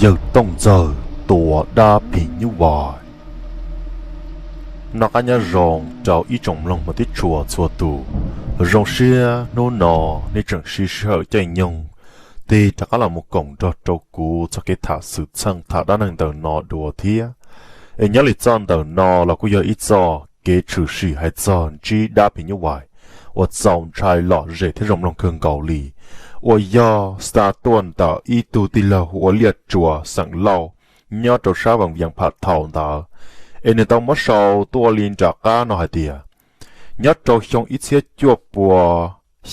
Yawg Tooj Ntxawg tua dab phim nyuj vais. Noj qab nyob zoo rau ib tsoom mloog mus tib tshua txhua tus. Zoo siab hnub no nej tseem siv sij hawm caij nyoog tig rov qab los mus koom nrog rau kuv txoj kev tham xwm txheej tham dab neeg ntawm no dua thiab. Es nyob li txoj ntawm no los kuj yog ib txoj kev tshwm sim hais txog ntsib dab phim nyuj vais uas txaus ntshai lom zem thiab zoo mloog kawg nkaus li, uas yog xa tuaj ntawm ib tug tij laug hu ua Liaj Tsua xeem Lauj nyob rau sab Vaj Vias Pham thaum ntawd. Es nws tau muab sau tuaj li nram qab no hais tias, nyob rau xyoo ib txhiab cuaj pua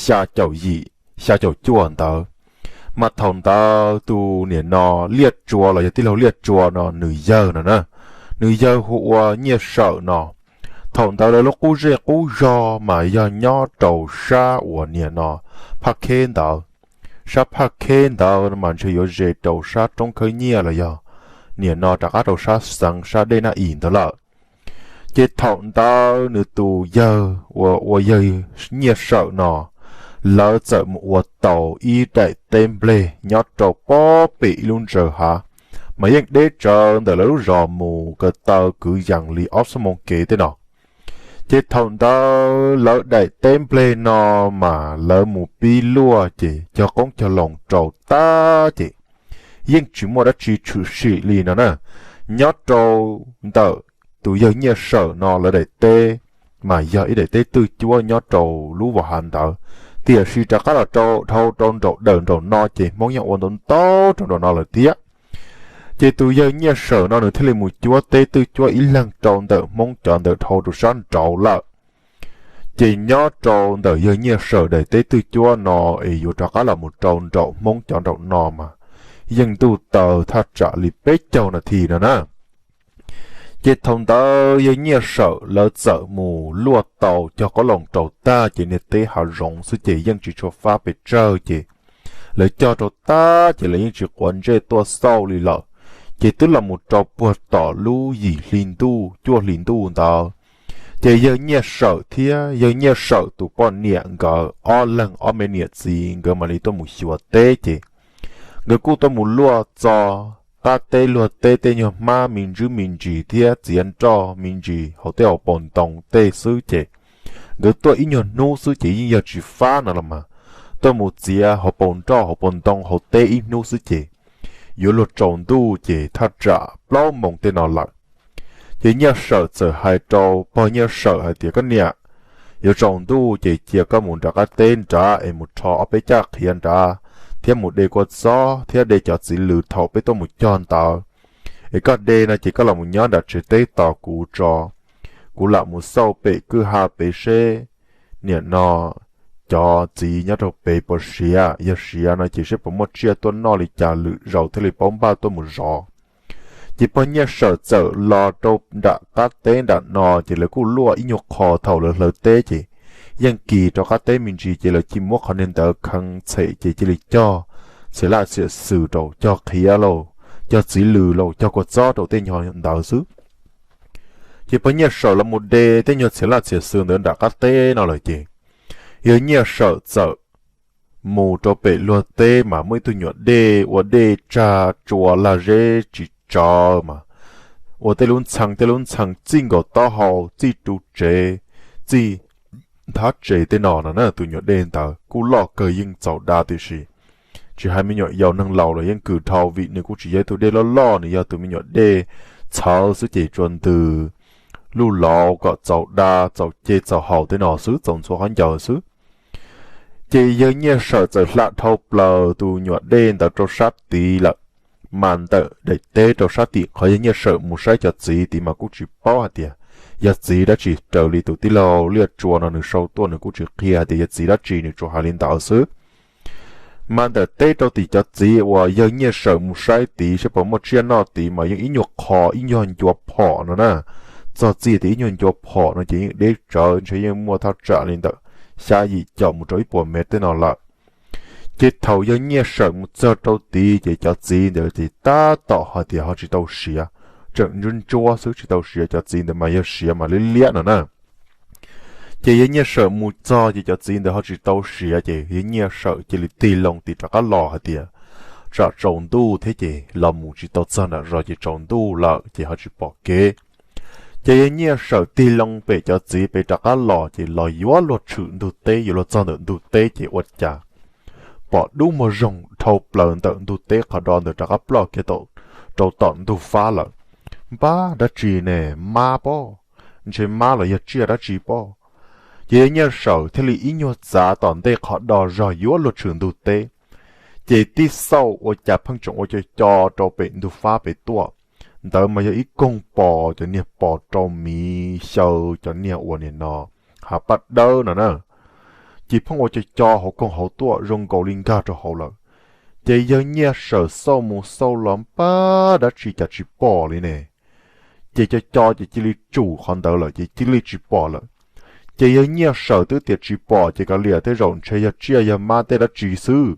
xya caum yim, xya caum cuaj ntawd, mas thaum ntawd tus niam no Liaj Tsua los yog tij laug Liaj Tsua no nws yawg no na, nws yawg hu ua Nyiaj Sawm no. Thaum ntawd lawv lub qub zej qub zog mas yog nyob rau sab uas niam no Phaj Kheb ntawd. Sab Phaj Kheb ntawd mas ntshe yuav ze rau sab roob khawb nyiaj los yog niam no rov qab rau sab xeev sab dej Naj Is ntawd lawm. Ces thaum ntawd nws tus yawg uas ua yawg Nyiaj Sawm no, lawv txawm mus ua tau ib daim teb nplej nyob rau pob pem ib lub ntsaws hav, mas yeej deb tsawv ntawm lawv lub zos mus ko taw kwv yees li ob xuab moos kev tej no. Ces thaum ntawd lawv daim teb nplej no mas lawv mus pib luaj ces cog qoob cog loo rau tag ces yeej tsis muaj dab tsi tshwm sim li no na. Nyob rau ntawm tus yawg Nyiaj Sawm no lawv daim teb mas yog ib daim teb twj cuab nyob rau lub vas hav ntawd, tiam sis rov qab los rau dhau rau nraum dawm nraum no ces Hmoob yeej ua ntau ntau rau nraum no lawm thiab. Ces tus yawg Nyiaj Sawm no nws thiaj li mus cuab teb twj cuab ib leeg rau ntawm Hmoob cov ntawm dhau rau sab nraud lawm. Ces nyob rau ntawm yawg Nyiaj Sawm daim teb twj cuab no es yuav rov qab los mus rau nraum Hmoob cov nraum no mas yeej ntuj taws thaj tsam li peb caug nas this no na. Ces thaum ntawd yawg Nyiaj Sawm lawv txawm mus luaj tau cog qoob loo rau tag ces niag teb hav zoov xwb ces yeej tsis tshua fab pes tsawg ces lawv cog rau tag ces lawv yeej tsis quav ntsej tuaj xauj li lawm. Ces twb los mus rau puag tom lub yim hli ntuj cuaj hli ntuj ntawd, ces yawg Nyiaj Sawm thiab yawg Nyiaj Sawm tus poj niam nkawd ob leeg ob me niam txiv nkawd mam li tuaj mus xyuas teb ces nkawd kuj tuaj mus luaj txog qab teb luag teb tej nyuag hmab me ntsis me ntsis thiab txiav nroj me ntsis hauv tej hauv paus ntoo tej xwb ces nkawd tuaj ib nyuag hnub xwb ces yeej yog tsis fab no los mas, tuaj mus txiav hauv paus nroj hauv paus ntoo hauv teb ib hnub xwb ces yuav luag tsaus ntuj ces thaj tsam plaub moos tej no lawm. Ces Nyiaj Sawm txawm hais rau pog Nyiaj Sawm hais tias, koj niam, yuav tsaus ntuj ces cia koj mus nram qab teb nrad es mus rho ob peb caj qhiav nrad thiab mus de kua txob thiab de cov txiv lws thaum peb tuaj mus cog ntawd. Es koj de no ces koj los mus nyob nram tsev teb tos kuv tso, kuv lam mus xauj pem kwj ha pem seb niam no cov txiv nyob rau pem puas siav, yog siav no ces seb puas muaj tsiaj tuaj noj li cas lwm zaus thiaj li paub npaj tuaj mus zov. Ces pog Nyiaj Sawm txawm los rau nram qab teb nram no ces lawv kuj luaj ib nyuag qho thaum lawv hlawv teb ces yeej kis rau qab teb me ntsis ces lawv cia muab qhov niag ntawd kheev txhem ces cia li cog txhia laj txhia xwm rau, cog qhiav lauj, cog txiv lws lauj, cog kua txob rau tej nyuag ntawd xwb. Ces pog Nyiaj Sawm los mus de tej nyuag txhia laj txhia xwm ntawd nram qab teb no lawm ces yawg Nyiaj Sawm txawm mus rau pem luag teb mas muaj ib tug nyuam dej ua dej tsag tsua lag zeb tsis tsawv mas ua tej lub ntxhee tej lub ntxhee txij nkaus taub hau txij ru tsev txij nthab tsev tej no no na. Tus nyuam dej ntawd kuj loj kawg yeej txaus da tiam sis tsis hais me nyuam yaus neeg laus los yeej kws dhau vim nws kuj tsis yog ib tug dej loj loj, nws yog tus me nyuam dej txhawv xwb ces tsuas ntws luj laus kom txaus da txaus ce txaus haus tej no xwb, txaus ntxhua qhov ncauj xwb. Ces yawg Nyiaj Sawm txawm hla dhau plaws tus nyuam dej ntawd rau sab tid lawm, mas ntawm daim teb rau sab tim qhov yawg Nyiaj Sawm mus saib cov txiv tid mas kuj tsis paub hais tias yog txiv dab tsi, raws li tus tij laug Liaj Tsua no nws sau tuaj nws kuj tsis qhia hais tias yog txiv dab tsi, nws tsuas hais li ntawd xwb. Mas ntawm teb rau tim cov txiv uas yawg Nyiaj Sawm mus saib tid saib puas muaj tsiaj noj tid mas yeej ib nyuag qho ib nyuag ncua phom no na. Txog txij tias ib nyuag ncua phom no ces yeej deb tsawv, ntshe yeej muaj thaj tsam li ntawm xya yim caum mus rau ib puas mev tej no lawm. Ces thaum yawg Nyiaj Sawm mus txog rau tid ces cov txiv ntawd ces tab tom hais tias ho tsis tau siav, tseem ntsuab ntsuab xwb tsis tau siav, cov txiv ntawd mas yog siav mas liab liab no na. Ces yawg Nyiaj Sawm mus txog ces cov txiv ntawd ho tsis tau siav ces yawg Nyiaj Sawm cia li tig loo tid rov qab los hais tias, tsam tsaus ntuj thiab ces los mus tsis tau txog nram zos ces tsaus ntuj lawm ces ho tsis pom kev. Ces yawg Nyiaj Sawm tig loo pem cov txiv pem rov qab los ces los yuav luag tshwm ntug teb, yuav luag txog ntawm ntug teb ces ua cas pom dub muag zoog dhau plaws ntawm ntug teb qhov do ntawd rov qab ploj kiag rau tom ntug fab lawm. Npab dab tsi ne? Mab pob, ntshe mab los yog tsiaj dab tsi pob. Ces yawg Nyiaj Sawm thiaj li ib nyuag txav tom ntej qhov do zog yuav luag tshwm ntug teb, ces tib xauj ua cas pheej tseem ua co co rau pem ntug fab pem tuaj. Ntawd mas yog ib koog pos, cov niag pos rau miv xyaw cov niag ua nim no hav paj dawb no na. Ces pheej ua co co hauv koog hauv tuaj zoo nkaus li nkag rau hauv lawm. Ces yawg Nyiaj Sawm xauj mus xauj los npab dab tsi cas tsis pom li ne. Ces co co ces cia li tsum qhov ntawd lawm ces cia li tsis pom lawm. Ces yawg Nyiaj Sawm twb tias tsis pom ces kav liam, tej zaum ntshe yog tsiaj yog mab tej dab tsi xwb.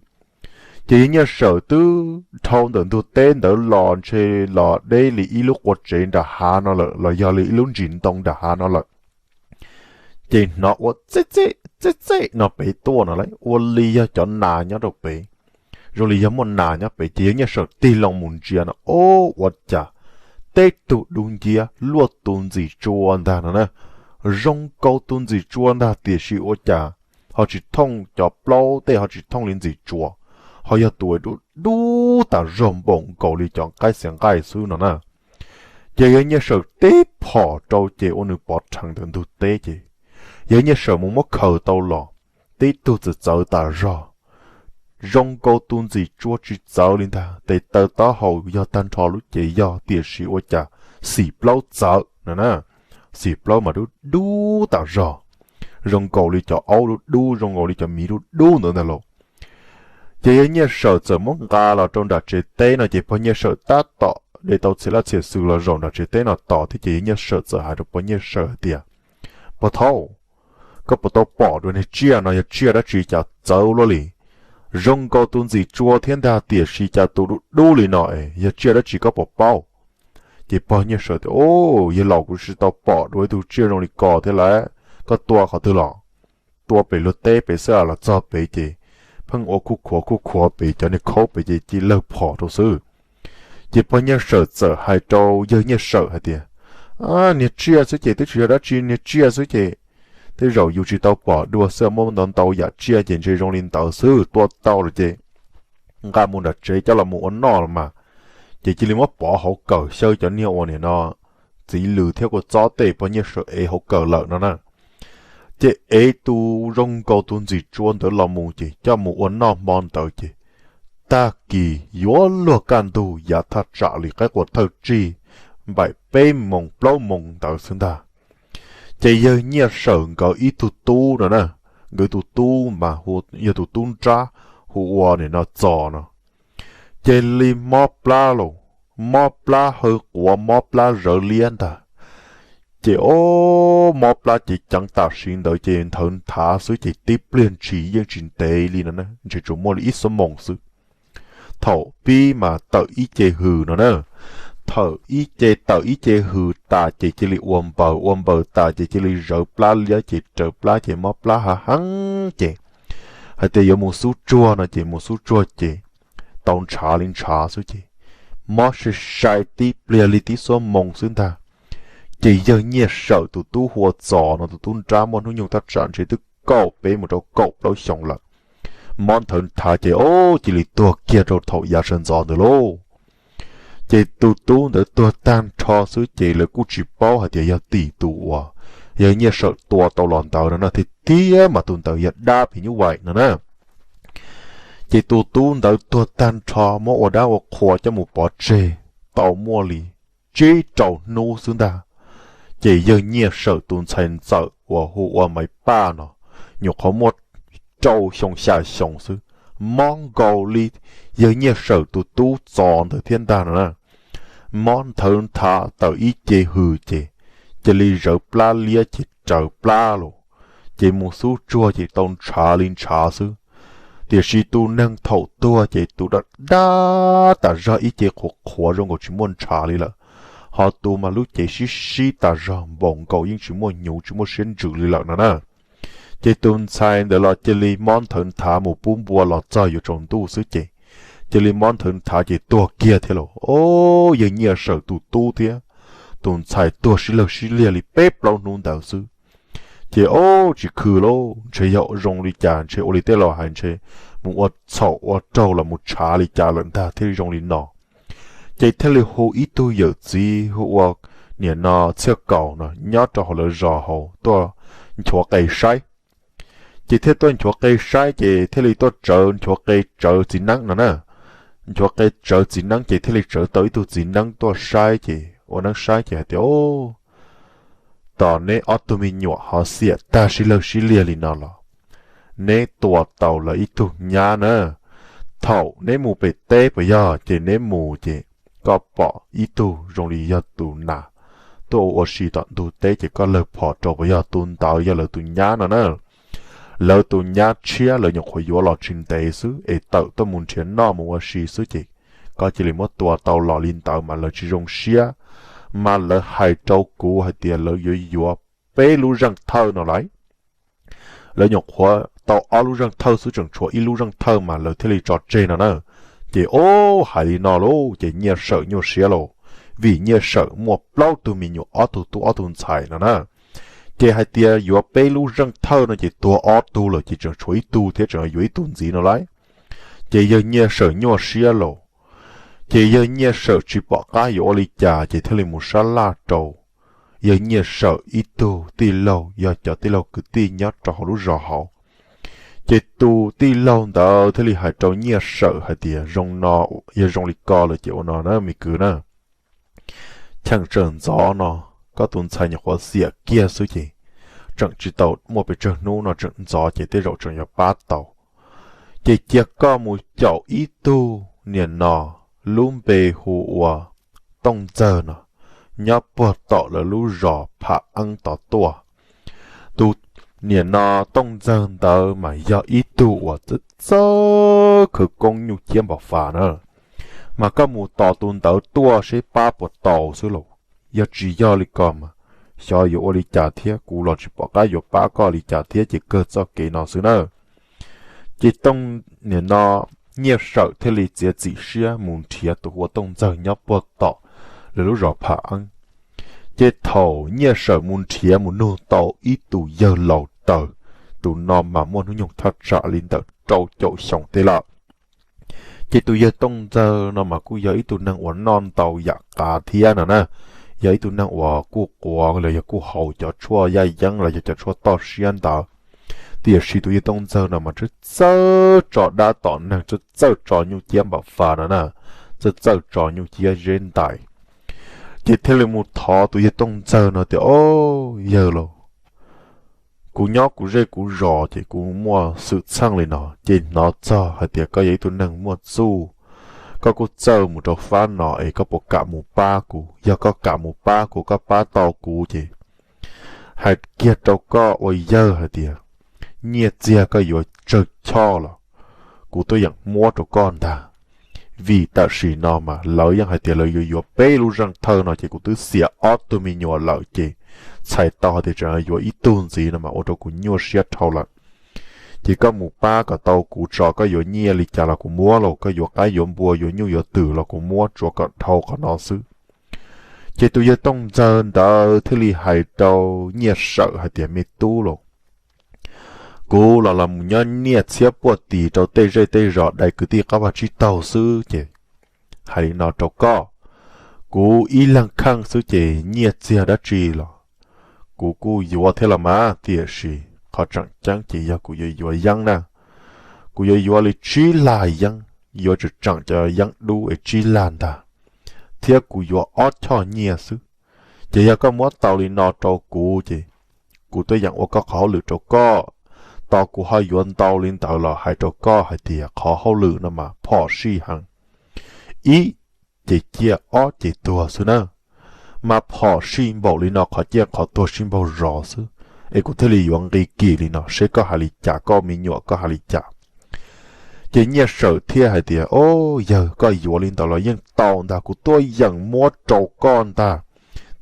Ces yawg Nyiaj Sawm twb dhau ntawm ntug teb ntawd los ntshe los deb li ib lub qua tsev nram hav no lawm los yog li ib lub ntsis ntoo nram hav no lawm. Ces hnov ua txej txej txej txej no pem tuaj no lauj, ua li yog cov nas nyob rau pem, zoo li yog muaj nas nyob pem. Ces yawg Nyiaj Sawm tig loo mus ntsia no, o, ua cas teb tug dub nciab luaj tus ntxim tsua ntag no na. Zoo nkaus tus ntxim tsua ntag tiam sis ua cas ho tsis thooj cov plaub tej, ho tsis thooj li ntxim tsua, ho yog tus dub dub tas zog npaum nkaus li cov nqaij xiav nqaij xwb no na. Ces yawg Nyiaj Sawm teb phom rau ces ua nws pov rhees ntawm ntug teb ces yawg Nyiaj Sawm mus muab khaws tau los, tib tug txawm txawv tas zog, zoo nkaus tus ntxim tsua tsis txawv li ntag. Tes taw taub hau yog tag nrho lub cev yog tiam sis ua cas xim plaub txawv no na. Xim plaub mas dub dub tas zog, zoo nkaus li cov aub dub dub, zoo nkaus li cov miv dub dub ntawd ntag lauj. Ces yawg Nyiaj Sawm txawm muab nqa los rau nram tsev teb no ces pog Nyiaj Sawm tab tom de tau txhia laj txhia xwm los zaum nram tsev teb no tos thiab ces yawg Nyiaj Sawm txawm hais rau pog Nyiaj Sawm hais tias, Pog Thaub, koj puas tau pom dua niag tsiaj no yog tsiaj dab tsi cas txawv luaj li? Zoo nkaus tus ntxim tsua thiab ntag tiam sis cas tus dub dub li no es yog tsiaj dab tsi koj puas paub? Ces pog Nyiaj Sawm tias, O, yawg laus, kuv tsis tau pom dua ib tug tsiaj zoo li ko thiab lauj. Koj tua qhov twg los? Tua pem luag teb pem xwb los txog pem ces pheej ua khuj khuav khuj khuav pem cov niag khaub pem ces cia lawg phom rau xwb. Ces pog Nyiaj Sawm txawm hais rau yawg Nyiaj Sawm hais tias, Niag tsiaj xwb ces twb tsis yog dab tsi, niag tsiaj xwb ces tej zaum yus tsis tau pom dua xwb, muaj ntau ntau yam tsiaj ces ntshe zoo li ntawd xwb, tua tau lawm ces nqa mus nram tsev coj los mus ua noj los mas. Ces cia li muab pov hauv kawm xyaw cov niag ua nim no txiv lws thiab kua txob tej, pog Nyiaj Sawm ev hauv kawm lawm no na. Ces ev tus zoo nkaus tus ntxim tsua ntawd los mus ces coj mus ua noj hmo ntawd ces tag kis yuav luag kaj ntug yav thaj tsam li qaib qua thawj tsig npaim peb moos plaub moos ntawd xwb ntag. Ces yawg Nyiaj Sawm nkawd ib tug tub no na, nkawd tus tub mas yog tus tub nrab hu ua nim no Txos no, cia li mob plab lauj, mob plab haw quav mob plab zawv liab ntag. Ces o, mob plab ces ceev tam sim ntawd ces nthawv nthav xwb ces tib pliag ntshis yeej tsis ntev li no na, ntshe tsuas muaj li ib xuab moos xwb. Thaum pib mas tawm ib ce hws no na, thaum ib ce tawm ib ce hws tas ces cia li ua npaws, ua npaws tas ces cia li zawv plab liab ces raws plab ces mob plab hav heev ces hais tias yuav mus xub tsuag no ces mus xub tsuag ces tau ntshav li ntshav xwb ces mob sai sai tib pliag li tib xuab moos xwb ntag. Ces yawg Nyiaj Sawm tus tub hu ua Txos no, tus tub nrab muaj hnub nyoog thaj tsam ntshe twb kaum peb mus rau kaum plaub xyoos lawm. Mob nthawv nthav ces o, cia li tuag kiag rau thaum yav sawv ntxov ntawd lauj. Ces tus tub ntawd tuag tag nrho xwb ces lawv kuj tsis paub hais tias yog tim tus uas yawg Nyiaj Sawm tua tau los ntawd no na, tiag tiag mas tus ntawd yog dab phim nyuj vaim no na. Ces tus tub ntawd tuag tag nrho muab ua dab ua qhua coj mus pov tseg tau muaj li tsib rau hnub xwb ntag. Ces yawg Nyiaj Sawm tus ntxhais ntxawm uas hu ua Maiv Paj no, nyuam qhuav muaj rau xyoo xya xyoo xwb, mob nkaus li yawg Nyiaj Sawm tus tub Txos ntawd thiab ntag no na. Mob nthawv nthav tawm ib ce hws ces cia li zawv plab liab ces raws plab los, ces mus xub tsuag ces tau ntshav li ntshav xwb. Tiam sis tus neeg thaum tuag ces tus dab dab tas zog ib ce qhuav qhuav zoo nkaus tsis muaj ntshav li lawm, ho tus mas lub cev sib sib tas zog npaum nkaus yeej tsis muaj hnyuv tsis muaj siab ntsws li lawm no na. Ces tus ntxhais ntawd los cia li mob nthawv nthav mus pub npua los txog yuav tsaus ntuj xwb ces cia li mob nthwv nthav ces tuag kiag thiab lauj. Ob, yawg Nyiaj Sawm tus tub thiab tus ntxhais tuag sib lawg sib liag li peb plaub hnub ntawd xwb. Ces ob, tsis khw lauj, ntshe yog zoo li cas, ntshe ua li tej laus hais ntshe mus ua txhaum ua raug los mus tshav li cas lawm ntag thiaj zoo li no. Ces thiaj li hu ib tug yawm txiv hu ua niam no Txhiaj Kaus no nyob rau hauv lawv zos hauv tuaj nchuav qe saib. Ces thiaj tuaj nchuav qe saib ces thiaj li tuaj tsawv nchuav qe tsawv txiv neeb no na. Nchuav qe tsawv txiv neeb ces thiaj li tsawv tau ib tug txiv neeb tuaj saib ces ua neeb saib ces hais tias, Tos neb ob tug me nyuam ho xiam tag sib lawg sib liag li no los neb tua tau lawv ib tug nyab na. Thaum neb mus pem teb puas yog, ces neb mus ces koj pom ib tug zoo li yog tus nas tuaj ua ua si tom ntug teb ces koj lawg phom rau puas yog, tus ntawd yog lawv tus nyab no na. Lawv tus nyab tshiab lawv nyuam qhuav yuav los tsis ntev xwb es tawm tuaj mus nrhiav noj mus ua si xwb ces koj cia li muab tua tau los li ntawd mas lawv tsis zoo siab. Mas lawv hais rau kuv hais tias lawv yuav yuav peb lub zeej thawj no lawm. Lawv nyuam qhuav tau ob lub zeej thawj xwb, tseem tshuav ib lub zeej thawj mas lawv thiaj li tso tseg no na. Ces ob, hais li no lauj ces Nyiaj Sawm nyuaj siab lauj, vim Nyiaj Sawm muaj plaub tug me nyuam, ob tug tub ob tug ntxhais no na. Ces hais tias yuav peb lub zeej thawj no ces tuag ob tug lawm ces tseem tshuav ib tug thiab tseem yuav ib tug ntxiv no lawm. Ces yawg Nyiaj Sawm nyuaj siab lauj. Ces yawg Nyiaj Sawm tsis pom qab yuav ua li cas ces thiaj li mus sab laj rau yawg Nyiaj Sawm ib tug tij laug, yog cov tij laug kwv tij nyob rau hauv lub zos hauv. Ces tus tij laug ntawd thiaj li hais rau Nyiaj Sawm hais tias, Zoo no, yog zoo li ko lawm ces ua no na me kwv na, cheem tseem ntxov no, koj tus ntxhais nyuam qhuav xiam kiag xwb ces tseem tsis tau muaj pes tsawg hnub no tseem ntxov ces tej zaum tseem yuav pab tau. Ces cia koj mus caum ib tug niam no lub npe hu ua Tooj Ntxawg no, nyob puag tom lawv lub zos Pham Eeb tod tuaj. Tus niam no Tooj Ntxawg ntawd mas yog ib tug uas txawj txawj khawv koob nyuj ciab npam fas na. Mas koj mus tos tus ntawd tuaj seb pab puas tau xwb lauj. Yog tsis yog li ko mas xyov yuav ua li cas thiab, kuv los tsis pom qab yuav pab koj li cas thiab ces kawg txoj kev no xwb na. Ces Tooj, niam no Nyiaj Sawm thiaj li txiav txim siab mus nrhiav tus hu ua Tooj Ntxawg nyob puag tom lawv lub zos Pham Eeb. Ces thaum Nyiaj Sawm mus nrhiav mus nug tau ib tus yawg laus taws, tus no mas muaj hnub nyoog thaj tsam li ntawm rau caum xyoo tej lawm. Ces tus yawg Tooj Ntxawg no mas kuj yog ib tug neeg uas noj ntau yam qav thiab no na, yog ib tug neeg uas kuj quav los yog kuj haus cov tshuaj yaj yeeb los yog cov tshuaj toj siab ntawd. Tiam sis tus yawg Tooj Ntxawg no mas txawj txawj tso dab tom neeg, txawj txawj tso nyuj ciab npam fas no na, txawj txawj tso nyuj ciab zeb ntais. Ces thiaj li mus thov tus yawg Tooj Ntxawg no tias, Au, yawg lauj, kuv nyob kuv zej kuv zos ces kuv muaj xwm txheej li no ces hnov txog hais tias koj yog ib tug neeg muaj txuj, koj kuj txawj mus rau fab no es koj puas kam mus pab kuv? Yog koj kam mus pab kuv, koj pab tau kuv ces hais kiag rau koj ua yawg hais tias nyiaj txiag koj yuav tsawg choj los kuv tuaj yeem muab rau koj ntag. Vim tam sim no mas lawv yeej hais tias lawv yuav yuav peb lub zeej thawj no ces kuv twb xiam ob tug me nyuam lawm ces txhais tau hais tias tseem yuav ib tug ntxiv no mas ua rau kuv nyuaj siab dhau lawm. Ces koj mus pab kom tau kuv tso, koj yuav nyiaj li cas los kuv muab los, koj yuav qaib yuav npua yuav nyuj yuav twm los kuv muab, tsuav kom dhau qhov no xwb. Ces tus yawg Tooj Ntxawg ntawd thiaj li hais rau Nyiaj Sawm hais tias, Me tub lauj, kuv los los mus nyob niaj txhiab puaj tis rau tej zej tej zos dai kwv tij qab vag tsib taug xwb ces hais li no rau koj, kuv ib leeg kheej xwb ces nyiaj txiag dab tsi los kuv kuj yuav thiab los mas, tiam sis qhov tseem ceeb ces yog kuv yuav yuav yeeb na. Kuv yuav yuav li tsib lag yeeb, yuav tseem tseem cov yeeb dub es tsib lag ntag, thiab kuv yuav ob choj nyiaj xwb. Ces yog koj muab tau li no rau kuv ces kuv tuaj yeem ua koj qhov hauj lwm rau koj. Tos kuv ho yuav ntau li ntawd los hais rau koj hais tias qhov hauj lwm no mas phom sij heev, ib ces ciaj ob ces tuag xwb na. Mas phom sij npaum li no qhov ciaj qhov tuag sib npaug zos xwb, es kuv thiaj li yuav nqi kim li no seb koj hais li cas, koj me nyuam koj hais li cas. Ces Nyiaj Sawm thiaj hais tias, O, yawg, koj yuav li ntawd los yeej tau ntag, kuv tuaj yeem muab rau koj ntag.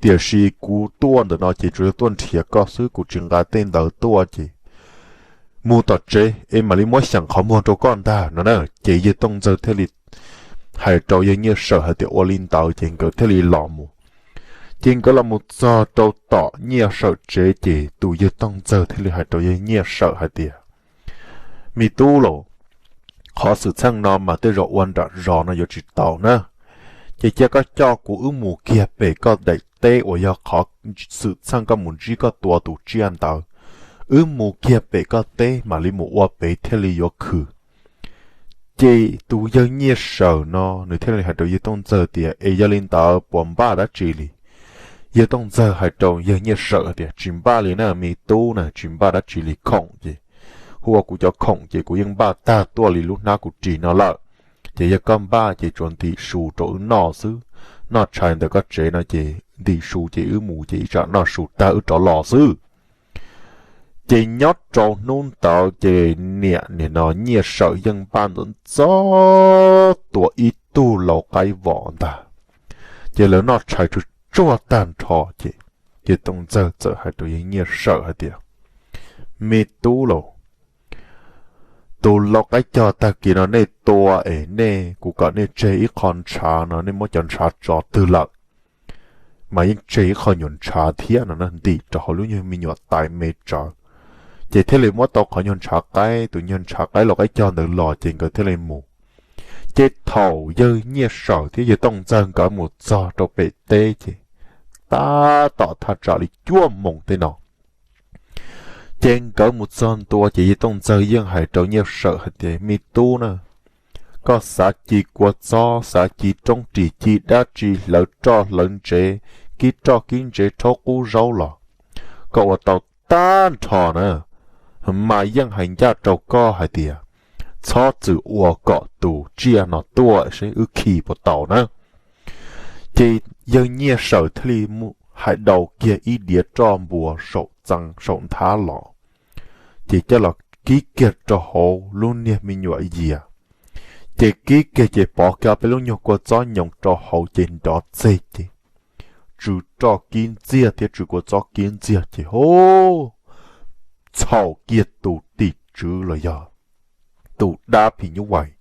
Tiam sis kuv tuaj ntawm no ces tsuas yog tuaj nrhiav koj xwb, kuv tsis nqa tej ntawd tuaj ces mus tom tsev es mam li muab xyeem qhov muag rau koj ntag no na. Ces yawg Tooj Ntxawg thiaj li hais rau yawg Nyiaj Sawm hais tias ua li ntawd ces nkawd thiaj li los mus. Ces nkawd los mus txog rau tom Nyiaj Sawm tsev ces tus yawg Tooj Ntxawg thiaj li hais rau yawg Nyiaj Sawm hais tias, me tub laus, qhov xwm txheej no mas tej zaum ua nram zos no yuav tsis tau na. Ces cia koj coj kuv wb mus kiag pem koj daim teb uas yog qhov xwm txheej koj mus ntsib koj tua tus tsiaj ntawd. Wb mus kiag pem koj teb mam li mus ua pem thiaj li yuav khwm. Ces tus yawg Nyiaj Sawm no nws thiaj li hais rau yawg Tooj Ntxawg tias, es yog li ntawd puas npaj dab tsi li? Yawg Tooj Ntxawg hais rau yawg Nyiaj Sawm tias, tsis npaj li na me tub na, tsis npaj dab tsi li, khoom ces, hu ua kuv cov khoom ces kuv yeej npaj tag tuaj li lub hnab kuv ris no lawm. Ces yog koj npaj ces tsuas ntim su rau wb noj xwb. Noj tshais ntawm koj tsev no ces ntim su ces wb mus ces ib tsam noj su tag wb rov los xwb. Ces nyob rau hnub ntawd ces niam nim no Nyiaj Sawm yeej npaj ntxov tua ib tug lau qaib vom ntag. Ces lawv noj tshais tsuag tsuag tag nrho ces yawg Tooj Ntxawg txawm hais rau yawg Nyiaj Sawm hais tias, me tub laus, tus lau qaib cog tag kis no nej tua es nej, kuv kom nej tseg ib qho ntshav no, nej muab cov ntshav tso twg lawm? Mas yeej tseg ib qho nyuag ntshav thiab no na, ntim rau hauv lub nyuag me nyuam tais me tsawv. Ces thiaj li muab tau qhov nyuag ntshav qaib, tus nyuag ntshav qaib lau qaib cog ntawd los ces nkawd thiaj li mus. Ces thaum yawg Nyiaj Sawm thiab yawg Tooj Ntxawg nkawd mus txog rau pem teb ces tab tom thaj tsam li cuaj moos tej no. Ces nkawd mus txog ntua ces yawg Tooj Ntxawg yeej hais rau Nyiaj Sawm hais tias, me tub na, koj xav ci kua txob, xav ci roob ris, ci dab tsi, hlawv roj hlawv ntsev, kib roj kib ntsev, rhaub qub zaub los koj ua tau tag nrho na. Mas yeej hais ncaj rau koj hais tias, txhob txwm ua kom tus tsiaj no tuaj seb wb khi puas tau na. Ces yawg Nyiaj Sawm thiaj li hais daus kiag ib diav roj npua saum txee saum nthab los, ces coj los kib kiag rau hauv lub niag me nyuam yias. Ces kib kiag ces pov kiag peb lub nyuag kua txob nyoos rau hauv ces nrov txeg ces tsw roj kib ntxiag thiab tsw kua txob kib ntxiag ces hu, txhaum kiag tus tim tswv los yog tus dab phim nyuj vais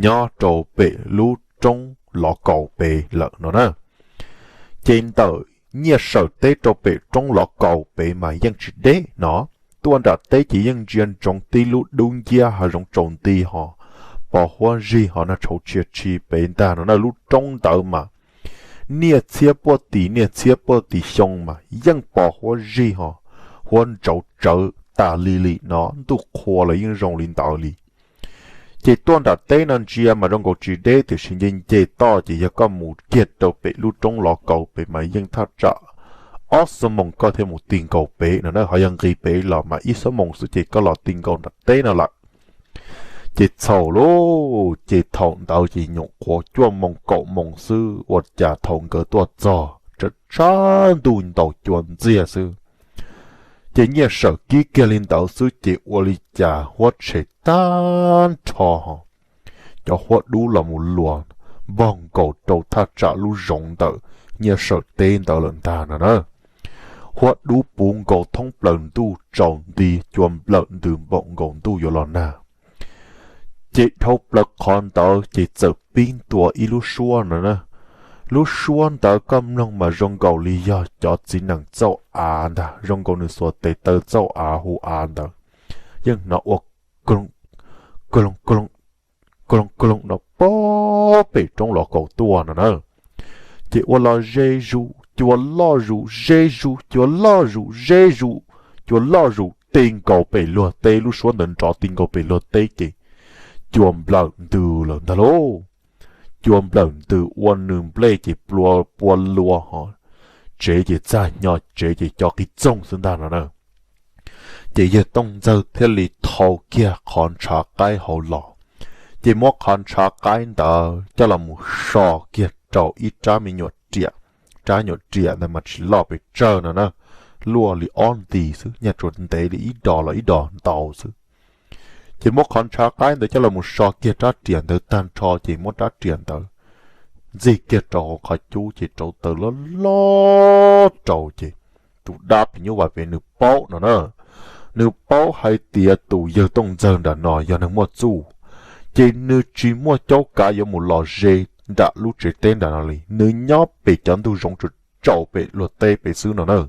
nyob rau pem lub roob lov kaus pem lawm no na. Ces ntawm Nyiaj Sawm teb rau pem roob lov kaus pem mas yeej tsis deb no. Tuaj nram teb ces yeej ntsia ntsoov tib lub dub nciab hav zoov tsaus nti ho pos huab zig ho nag tshauv tshia tshi pem ntag no na. Lub roob ntawd mas niaj txhiab puaj tim niaj txhiab puaj tim xyoo mas yeej pos huab zig ho huab ntsauv tsawv tas li li no, ntuj qhua los yeej zoo li ntawd li. Ces tuaj nram teb no ntsia mas zoo nkaus tsis deb tiam sis nce nce toj ces yog koj mus kiag rau pem lub roob lov kaus pem mas yeej thaj tsam ob xuab moos koj thiaj mus ti nkaus pem no na. Ho yog nqis pem los mas ib xuab moos xwb ces koj los ti nkaus nram teb no lawm. Ces txhaum lauj, ces thaum ntawd ces nyuam qhuav cuaj moos kaum moos xwb ua cas thaum nkawd tuaj txog tsam tshav ntuj ntaus cua ntxiag xwb. Ces Nyiaj Sawm kib kiag li ntawd xwb ces ua li cas huab tshem tag nrho ho cov huab dub los mus luas npog nkaus rau thaj tsam lub zoov ntawm Nyiaj Sawm teb ntawd lawm ntag no na. Huab dub puv nkaus thoob plaws ntuj tsaus nti, cua nplawm ntws npaum nkaus ntuj yuav los nag. Ces dhau plaws qhov ntawd ces txawm pib ntua ib lub suab no na. Lub suab ntawd koj mloog mas zoo nkaus li yog cov txiv nees txauj av ntag, zoo nkaus nws xuas tes taw txauj av hu av ntawd, yeej hnov ua kalooj kalooj kalooj kalooj no pog pem roob lov kaus tuaj no na. Ces ua los ze zus cua loj zus ze zus cua loj zus ze zus cua loj zus ti nkaus pem luag teb, lub suab ntawd nrov ti nkaus pem luag teb ces cua nplawm ntws lawm ntag lauj. Cua nplawm ntws ua nws nplej ces plua pua lua ho tsev ces txaj hnyo tsev ces co qis txoog xwb ntag no na. Ces yawg Tooj Ntxawg thiaj li thau kiag qhov ntshav qaib hauv los, ces muab qhov ntshav qaib ntawd coj los mus so kiag rau ib rab me nyuam riam. Rab nyuam riam ntawd mas tsis loj pes tsawg no na, luaj li ob nti xwb, nyaj tsuas ntev li ib dos los ib dos ntau xwb. Ces muab qhov ntshav qaib ntawd coj los mus so kiag rab riam ntawd tag nrho ces muab rab riam ntawd ntxig kiag rau hauv qhov cub ces rauv taws loj loj rau ces tus dab phim nyuj vais pem nws paub no na, nws paub hais tias tus yawg Tooj Ntxawg nram no yog neeg muaj txuj, Ces nws tsis muaj caub kav yuav mus los ze nram lub tsev teb nram no li, nws nyob pem cov ntug zoov tsaus tsaus pem luag teb pem xwb no na.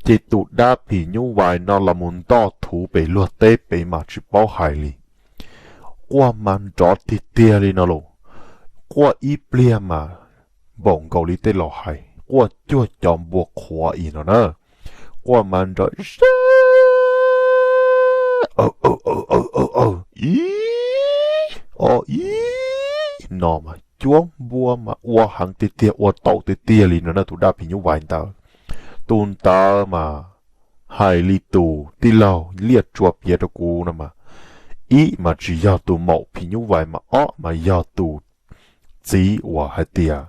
Ces tus dab phim nyuj vais no los mus ntoj thuv pem luag teb pem mas tsis paub hais li. Quaj mas nrov tiag tiag li no los, quaj ib pliag mas npaum nkaus li tej laus hais quaj cuag cov npua qhuav ib no na. Quaj mas nrov zab, aw aw aw aw aw aw, ib, o ib, no mas cuab npua mas ua heev tiag tiag, ua tau tiag tiag li no na tus dab phim nyuj vais ntawd. Tus ntawd mas hais li tus tij laug Liaj Tsua piav rau kuv no mas, ib mas tsis yog tus maum phim nyuj vais mas ob mas yog tus txiv uas hais tias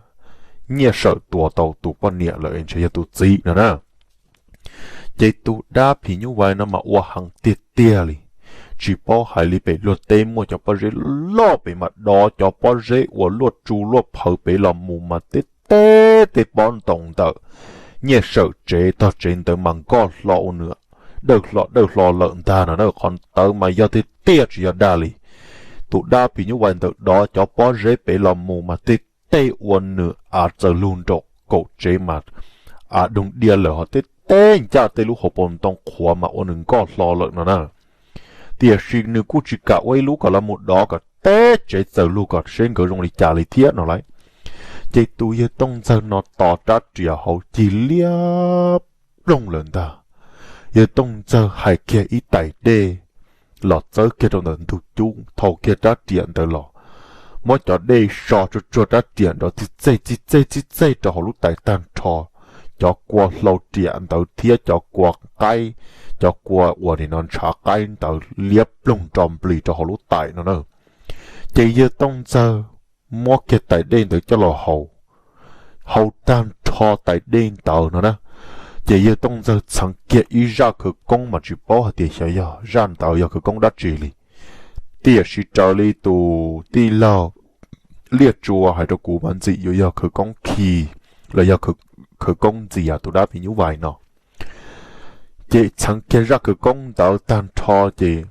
Nyiaj Sawm tua tau tus poj niam lawm es ntshe yog tus txiv no na. Ces tus dab phim nyuj vais no mas ua heev tiag tiag li, tsis paub hais li pem luag teb muaj cov pob zeb loj pem mas dov cov pob zeb uas luaj tsu luaj phawv pem los mus mas tej teb tej pob ntoo ntawm Nyiaj Sawm tsev tog tsev ntawd mas nkoj hlo ua nws dawj hlo dawj hlo lawm ntag no na. Qhov ntawd mas yog tiag tiag tsis yog dag li. Tus dab phim nyuj vais ntawd dov cov pob zeb pem los mus mas tej teb ua nws av txawm lug nraum kaum tsev mas av doog diaj lawm, ho tej teb ncaj tej lub hauv paus ntoo qhuav mas ua nws nkoj hlo lawm no na. Tiam sis nws kuj tsis kam ua ib lub kom los mus dov kom teb tsev txawm lug kom seb nkawd zoo li cas li thiab no lauj. Ces tus yawg Tooj Ntxawg no tos rab riam hauv cig liab ploog lawm ntag. Yawg Tooj Ntxawg hais kiag ib tais dej los txawb kiag rau ntawm ntug cub, thau kiag rab riam ntawd los, muab cov dej so tsuag tsuag rab riam nrov txij txej txij txej txij txej rau hauv lub tais tag nrho. Cov kua hlau riam ntawd thiab cov kua qaib, cov kua uas nim no ntshav qaib ntawd liab ploog nro nplis rau hauv lub tais no na. Ces yawg Tooj Ntxawg muab kiag tais dej ntawd coj los haus. Haus tag nrho tais dej ntawd no na, ces yawg Tooj Ntxawg txheev kiag ib zaj khawv koob mas tsis paub hais tias xyov yog zaj ntawd yog khawv koob dab tsi li. Tiam sis raws li tus tij laug Liaj Tsua hais rau kuv mas ntxim yuav yog khawv koob khi los yog khawv koob ntxias tus dab phim nyuj vais no. Ces txheev kiag zaj khawv koob ntawd tag nrho ces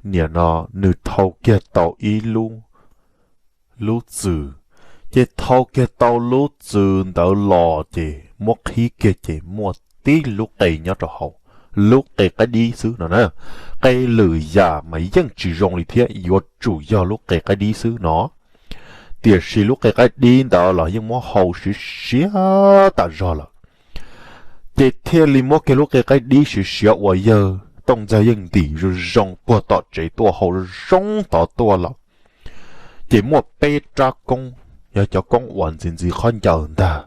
nim no nws thau kiag tau ib lub, lub txws. Ces thau kiag tau lub txws ntawd los ces muab qhib kiag ces muaj tib lub qe nyob rau hauv, lub qe qaib dib xwb no na. Qe lwm yam mas yeej tsis zoo li thiab, yuav tsum yog lub qe qaib dib xwb no. Tiam sis lub qe qaib dib ntawd los yeej muab hau siav siav tas zog lawm. Ces thiaj li muab kiag lub qe qaib dib siav siav uas yawg Tooj Ntxawg yeej ntim zoo zoo puag tom tsev tuaj hau zoo tod tuaj lawm. Ces muaj peb rab koob, yog cov koob uas ntxiv ntxiv qhov ncaws ntag.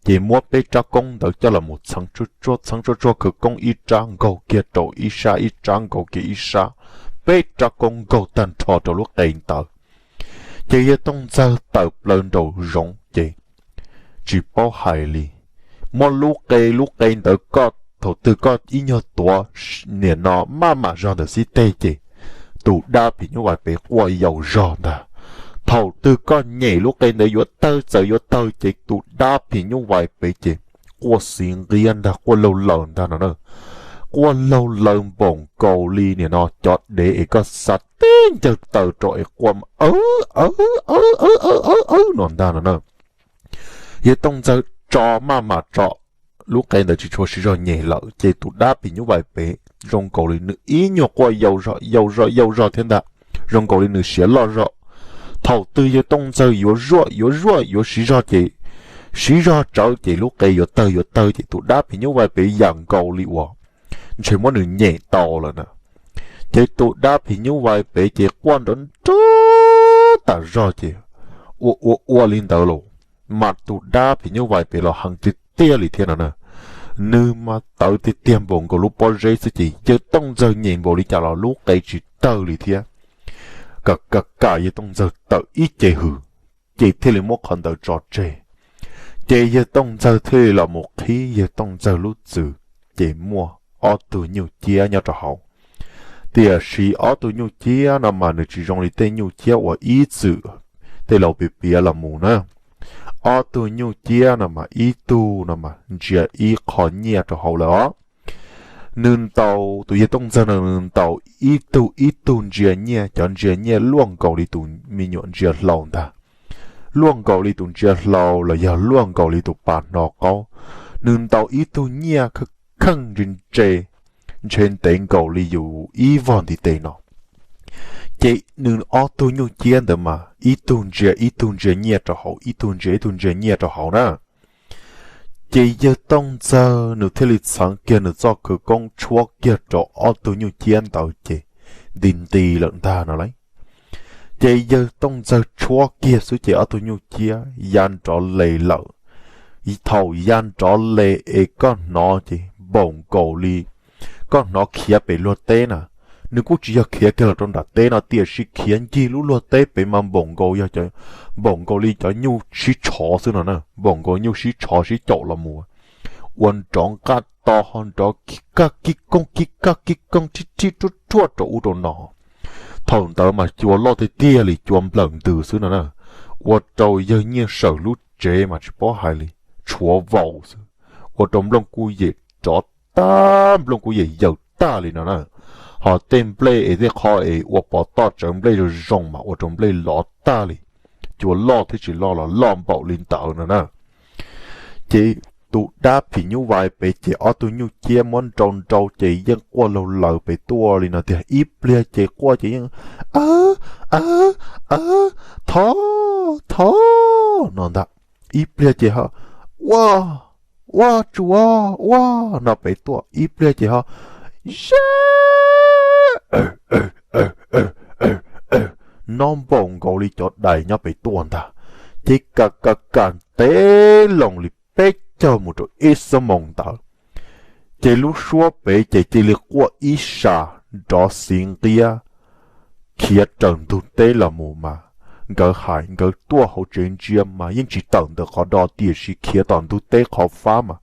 Ces muab peb rab koob ntawd coj los mus txheev tsuag tsuag, txheev tsuag tsuag khawv koob ib rab nkaug kiag rau ib sab, ib rab nkaug kiag ib sab, peb rab koob nkaug tag nrho rau lub qe ntawd. Ces yawg Tooj Ntxawg tawm plaws nraum zoov ces tsis paub hais li. Muab lub qe, lub qe ntawd koj thaum twg koj ib nyuag tuav nim no maj mam zog ntawm xib teg ces tus dab phim nyuj vais pem quaj yau zog ntag. Thaum twg koj nyem lub qe ntawd yuav tawg txawm yuav tawg ces tus dab phim nyuj vais pem ces quaj xiv nqiab ntag, quaj laug laws ntag no na. Quaj laug laws npaum nkaus li nim no cov dev es koj xa teb ncawg taw rau es quaj awb awb awb awb awb no ntag no na. Yawg Tooj Ntxawg tso maj mam tso, lub qe ntawd tsis tshua siv zog nyem lawm ces tus dab phim nyuj vais pem zoo nkaus li nws ib nyuag quaj yau zog yau zog yau zog thiab ntag, zoo nkaus li nws siav loj zog. Thaum twg yawg Tooj Ntxawg yuav zuaj yuav zuaj yuav siv zog ces siv zog tsawv ces lub qe yuav tawg yuav tawg ces tus dab phim nyuj vais pem yam nkaus li uas ntshe muab nws nyem tau lawm na. Ces tus dab phim nyuj vais pem ces quaj nrov nrov tas zog ces ua ua ua li ntawd los mas tus dab phim nyuj vais pem los heev tiag tiag li thiab no na. Nws mas tawv tiag tiag npaum nkaus lub pob zeb xwb ces yawg Tooj Ntxawg nyem npaum li cas los lub qe tsis tawg li thiab. Kam kam kam yawg Tooj Ntxawg tawm ib ce hws, ces thiaj li muab qhov ntawd tso tseg. Ces yawg Tooj Ntxawg thiaj li los mus qhib yawg Tooj Ntxawg lub txwm, ces muaj ob tug nyuj ciab nyob rau hauv. Tiam sis ob tug nyuj ciab no mas nws tsis zoo li tej nyuj ciab uas ib txwm tej laus piav piav los mus na. Ob tug nyuj ciab no mas ib tug no mas ntsia ib qho nyiaj rau hauv lawm os. Nws ntaus, tus yawg Tooj Ntxawg no nws ntaus ib tug ib tug ntsia nyiaj, cov ntsia nyiaj luaj nkaus li tus me nyuam ntsia hlau ntag, luaj nkaus li tus ntsia hlau los yog luaj nkaus li tus pas hno qaub. Nws ntaus ib tug nyiaj kheej kheej ntse ntse, ntshe ntev nkaus li yus ib vog ntiv tes no. Ces nws ob tug nyuj ciab ntawd mas ib tug ntsia ib tug ntsia nyiaj rau hauv, ib tug ntsia ib tug ntsia nyiaj rau hauv na. Ces yawg Tooj Ntxawg nws thiaj li txheev kiag nws txoj khawv koob tshuab kiag rau ob tug nyuj ciab ntawd ces nti nti lawm ntag no lauj. Ces yawg Tooj Ntxawg tshuab kiag xwb ces ob tug nyuj ciab ya nrov le lawm. Thaum ya nrov le es koj hnov ces npaum nkaus li koj hnov khiav pem luag teb na. Nws kuj tsis yog khiav kiag los rau nram teb no tiam sis khiav ncig lub luag teb pem mas npaum nkaus yog, npaum nkaus li cov nyuj sib tshov xwb no na, npaum nkaus nyuj sib tshov sib caum los mus ua nrov nqaj to ho nrov kij kaj kij kooj kij kaj kij kooj rhib rhib ruaj ruaj rau ub rau no. Thaum ntawd mas cua loj tiag tiag li, cua nplawm ntws xwb no na, ua rau yawg Nyiaj Sawm lub tsev mas tsis paub hais li, tshuav vau xwb, ua rau nplooj kuj yem rov tag, nplooj kuj yem yaws tag li no na. Ho tej nplej es tej qho es ua pov toj tsawv nplej zoo zoo mas ua rau nplej lov tag li, cua loj thiab tsis loj los loj npaum li ntawd no na. Ces tus dab phim nyuj vais pem ces ob tug nyuj ciab muab nrau nrau ces yeej quaj laug lawv pem tuaj li no tiag. Ib pliag ces quaj ces yeej, a, a, a, thov, thov no ntag. Ib pliag ces ho, ua, ua tsuav ua no pem tuaj. Ib pliag ces ho, ze, no npaum nkaus li cov dais nyob pem tuaj ntag. Ces kam kam kam ntev loo li peb caug mus rau ib xuab moos ntawd, ces lub suab pem ces cia li quaj ib sas nrov xiv nqiab khiav raws ntug teb los mus mas. Nkawd hais nkawd tuaj hauv tsev ntsia mas yeej tsis tawm ntawm qhov do tiam sis khiav tom ntug teb qhov fab mas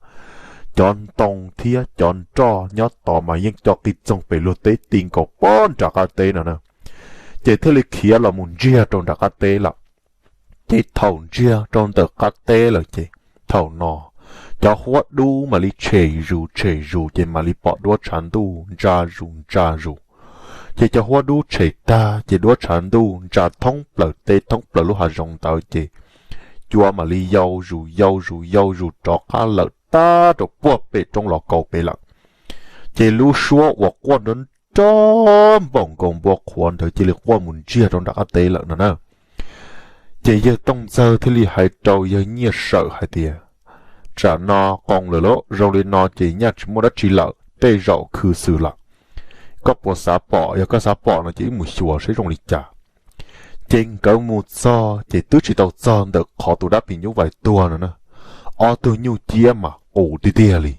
cov ntoo thiab cov nroj nyob tod mas yeej co qis txoog pem luag teb ti nkaus pob nram qab teb no na. Ces thiaj li khiav los mus ntsiag rau nram qab teb lawm. Ces thaum ntsiag rau ntawm qab teb lawm ces thaum no cov huab dub mam li tshem zus tshem zus ces mam li pom duab tshav ntuj ntsa zus ntsa zus. Ces cov huab dub tshem tag ces duab tshav ntuj ntsa thoob plaws teb thoob plaws lub hav zoov ntawd ces cua mam li yau zus yau zus yau zus rov qab lawm tag rau puag pem roob los kaus pem lawm. Ces lub suab uas quaj nrov nrov npaum nkaus npua qhuav ntawd cia li quaj mus ntsiag rau nram qab teb lawm no na. Ces yawg Tooj Ntxawg thiaj li hais rau yawg Nyiaj Sawm hais tias, tsam no qoos lawm lauj, zoo li no ces nyaj tsis muaj dab tsi lawm, tej zaum khwv xwm lawm. Koj puas xav pom? Yog koj xav pom no ces wb mus xyuas saib zoo li cas. Ces nkawd mus txog ces twb tsis tau txog ntawm qhov tus dab phim nyuj vais tuag no na, ob tug nyuj ciab mas qus tiag tiag li.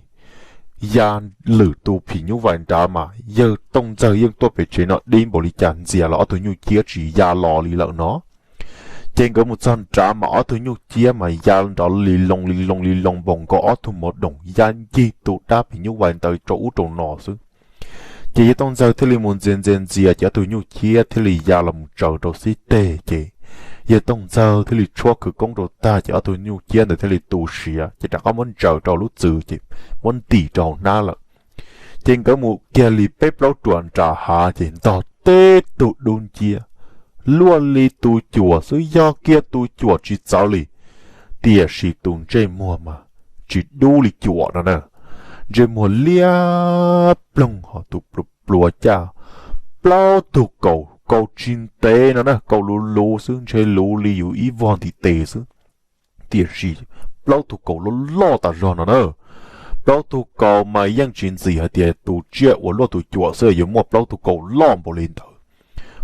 Ya lwm tus phim nyuj vais nrad mas yawg Tooj Ntxawg yeej tuaj pem tsev no dib npaum li cas ntxias los ob tug nyuj ciab tsis ya los li lawm no. Ces nkawd mus txog nrad mas ob tug nyuj ciab mas ya nrov li loo li loo li loo npaum nkaus ob tug mov doom ya ncig tus dab phim nyuj vais ntawd rau ub rau no xwb. Ces yawg Tooj Ntxawg thiaj li mus ntxias ntxias ntxias ces ob tug nyuj ciab thiaj li ya los mus tsaws rau xib teg ces yawg Tooj Ntxawg thiaj li tshuab khawv koob rau tag ces ob tug nyuj ciab ntawd thiaj li tu siav ces rov qab muab ntsaws rau lub txwv ces muab ntim rau hauv hnab lawm. Ces nkawd mus kiag li peb plaub ruam nram hav ces ntog teb tug dub nciab, luaj li tus cuam xwb, yog kiag tus cuam tsis txawv li, tiam sis tus ntsej muag mas tsis dub li cuam no na. Ntsej muag liab ploog ho tus pluav pluav caj, plaub tug kaus, kaus tsis ntev no na, kaus luv luv xwb, ntshe luv li yus ib vog ntiv tes xwb, tiam sis plaub tug kaus loj loj tas zog no na. Plaub tug kaus mas yeej tsis ntxim hais tias tus tsiaj uas luaj tus cuam xwb yuav muaj plaub tug kaus loj npaum li ntawd.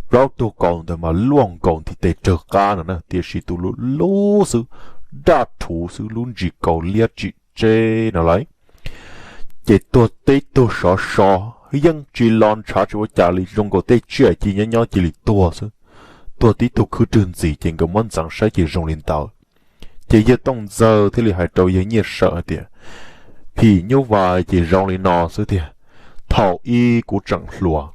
Plaub tug kaus ntawd mas luaj nkaus ntiv tes rawg qab no na, tiam sis tus luv luv xwb, daj rhuv xwb, lub ntsis kaus liab tsim tseb no lauj. Ces tuag teb tuag sov sov, yeej tsis los ntshav tsis ua cas li, zoo nkaus tej tsiaj ci nyob nyob cia li tuag xwb. Tuag tib tug khwb rwg ntxiv ces nkawd muab ntxeev saib ces zoo li ntawd. Ces yawg Tooj Ntxawg thiaj li hais rau yawg Nyiaj Sawm hais tias, phim nyuj vais ces zoo li no xwb tiag. Thaum ub kuv tseem hluas,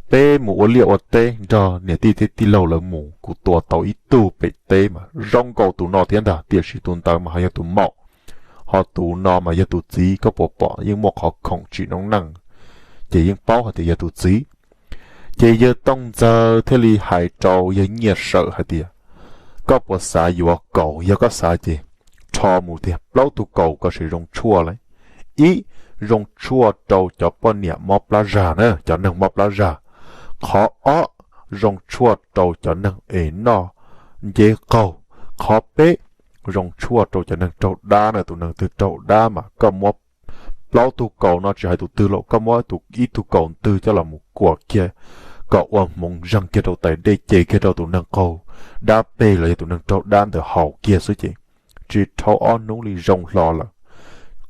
peb mus ua liaj ua teb nrog niam tij thiab tij laug lawv mus, kuv tua tau ib tug pem teb mas zoo nkaus tus no thiab ntag, tiam sis tus ntawd mas ho yog tus maum, Ho tus no mas yog tus txiv, koj puas pom yeej muaj qhov khoom tsim noob neej, ces yeej paub hais tias yog tus txiv. Ces yawg Tooj Ntxawg thiaj li hais rau yawg Nyiaj Sawm hais tias, koj puas xav yuav kaus? Yog koj xav ces rho mus tiag plaub tug kaus kom zoo tshuaj li. Ib, zoo tshuaj rau cov poj niam mob plab zag na, cov neeg mob plab zag. Qhov ob, zoo tshuaj rau cov neeg es noj nceb qaug. Qhov peb, zoo tshuaj rau cov neeg raug dab na, tus neeg twg raug dab mas koj muab plaub tug kaus no, tsis hais tus twg los koj muab ib tug kaus twg coj los mus kuam kiag kom ua hmoov zeeg kiag rau tais dej, ces kiag rau tus neeg qaug dab peg los yog tus neeg raug dab ntawd haus kiag xwb ces tsis dhau ob hnub li zoo hlo lawm.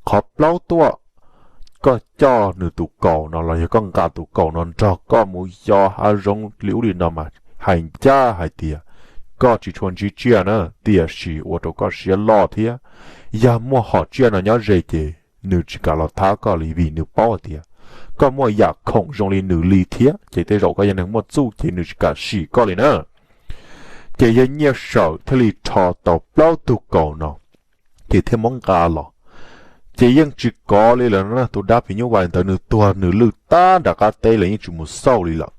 Qhov plaub tuaj, koj coj nws tus kaus no los yog koj nqa tus kaus no nrog koj mus yos hav zoov li ub li no mas hais ncaj hais tias koj tsis tshua ntsib tsiaj na, tiam sis ua rau koj siab loj thiab. Yog muaj hom tsiaj no nyob ze ces nws tsis kam los thab koj li, vim nws paub hais tias koj muaj yam khoom zoo li nws li thiab, ces tej zaum koj yog neeg muaj txuj ces nws tsis kam sim koj li na. Ces yawg Nyiaj Sawm thiaj li rho tau plaub tug kaus no, ces thiaj muab nqa los. Ces yeej tsis kov li lawm no, tus dab phim nyuj vais ntawd nws tuag nws lwj tab nram qab teb lawm, yeej tsis mus xauj li lawm.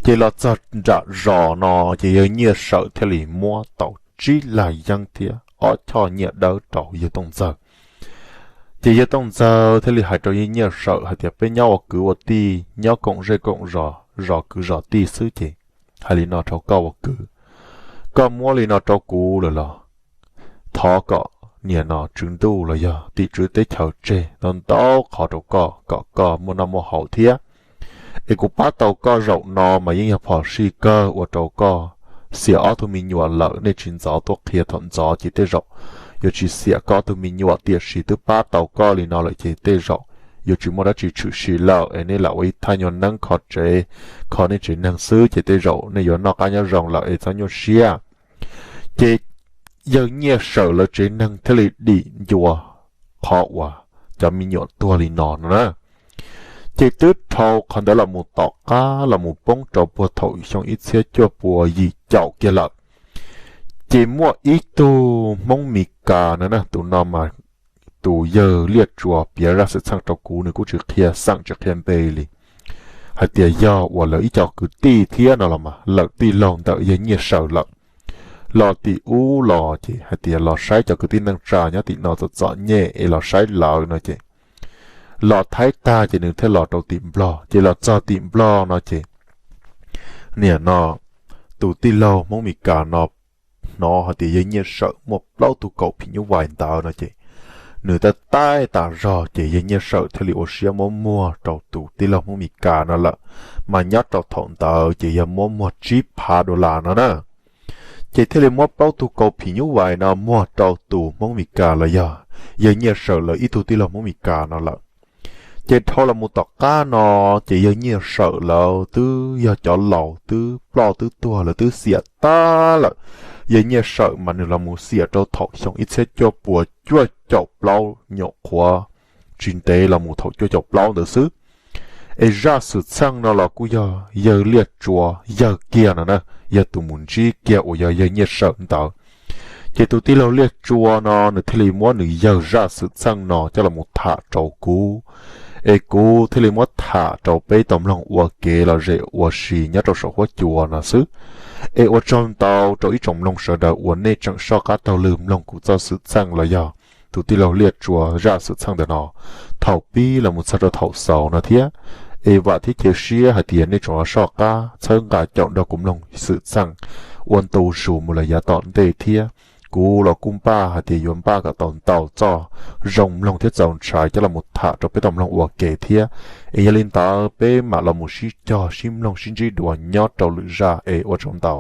Ces los txog nram zos no, ces yawg Nyiaj Sawm thiaj li muab tau tsib lag yeeb thiab ob choj nyiaj dawb rau yawg Tooj Ntxawg. Ces yawg Tooj Ntxawg thiaj li hais rau yawg Nyiaj Sawm hais tias, peb nyob ua kwv ua tij, nyob koom zej koom zos, zos kwv zos tij xwb ces hais li no rau koj ua kwv, koj muab li no rau kuv lawm los thov kom niam no tswv ntuj los yog tim tswv teb chaws tseg ntau ntau qhov rau koj kom koj muaj noj muaj haus thiab. Es kuv pab tau koj zaum no mas yeej yog phom sij kawg ua rau koj xiam ob tug me nyuam lawm, nej tsis ntxov tuaj qhia, thaum ntxov ces tej zaum yuav tsis xiam koj ob tug me nyuam, tiam sis twb pab tau koj li no lawm ces tej zaum yuav tsis muaj dab tsi tshwm sim lawm, es nej lam ua ib thaj nyuag neeb kho tsev, kho nej tsev neeg xwb ces tej zaum nej yuav noj qab nyob zoo lawm es txhob nyuaj siab. Ces yawg Nyiaj Sawm lawv tsev neeg thiaj li dim ncua qhov uas cov me nyuam tuag li no no na. Ces twb dhau qhov ntawd los mus tom qab los mus poob rau puag thaum xyoo ib txhiab cuaj pua yim caum kiag lawm. Ces muaj ib tug Hmoob Mes Kas no na, tus no mas tus yawg Liaj Tsua piav zaj xwm txheej rau kuv, nws kuj tsis qhia xeem tsis qhia npe li, hais tias yog uas lawv ib co kwv tij thiab no los mas lawm tij laug ntawm yawg Nyiaj Sawm lawm. Los tim ub los ces hais tias los saib cov kwv tij neej tsa nyob tim no txom txom nyem es los saib lawv no ces los thaib tag ces nws thiaj los rau tim Nplog. Ces los txog tim Nplog no ces niam no tus tij laug Hmoob Mes Kas no hnov hais tias yawg Nyiaj Sawm muaj plaub tug kaus phim nyuj vais ntawd no ces nws tab taij tas zog ces yawg Nyiaj Sawm thiaj li ua siab muab muag rau tus tij laug Hmoob Mes Kas no lawm. Mas nyob rau thaum ntawd ces yog muab muag tsib phav dollar no na. Ces thiaj li muab plaub tug kaus phim nyuj vais no muag rau tus Hmoob Mes Kas los yog yawg Nyiaj Sawm lawv ib tug tij laug Hmoob Mes Kas no lawm. Ces dhau los mus tom qab no ces yawg Nyiaj Sawm lawv twb yog cov laus twb ploj twb tuag lawv twb xiam tag lawm. Yawg Nyiaj Sawm mas nws los mus xiam rau thaum xyoo ib txhiab cuaj pua cuaj caum plaub, nyuam qhuav tsis ntev los mus thaum cuaj caum plaub ntawd xwb. Es zaj xwm txheej no los kuj yog yawg Liaj Tsua yawg kiag no na, yog tus mus ntsib kiag uas yog yawg Nyiaj Sawm ntawd. Ces tus tij laug Liaj Tsua no nws thiaj li muab nws yawg zaj xwm txheej no coj los mus tham rau kuv, es kuv thiaj li muab tham rau peb tau mloog ua kev lom zem ua si nyob rau saum huab cua no xwb. Es ua tsaug ntau rau ib tsoom mloog sawv daws uas nej tseem soj qab taug lw mloog kuv txoj xwm txheej los yog tus tij laug Liaj Tsua zaj xwm txheej ntawm no thaum pib los mus txog rau thaum xaus no thiab. Es vam thiab cia siab hais tias nej tseem soj qab txhawb nqa caum nrog kuv mloog xwm txheej ua ntu zus mus lawm yav tom ntej thiab. Kuv los kuj npaj hais tias yuav npaj kom tau ntau txoj zoo mloog thiab txaus ntshai coj los mus tham rau peb tau mloog ua ke thiab. Es yog li ntawd peb mam los mus sib cog sib mloog sib ntsib dua nyob rau lwm zaj es ua tsaug ntau.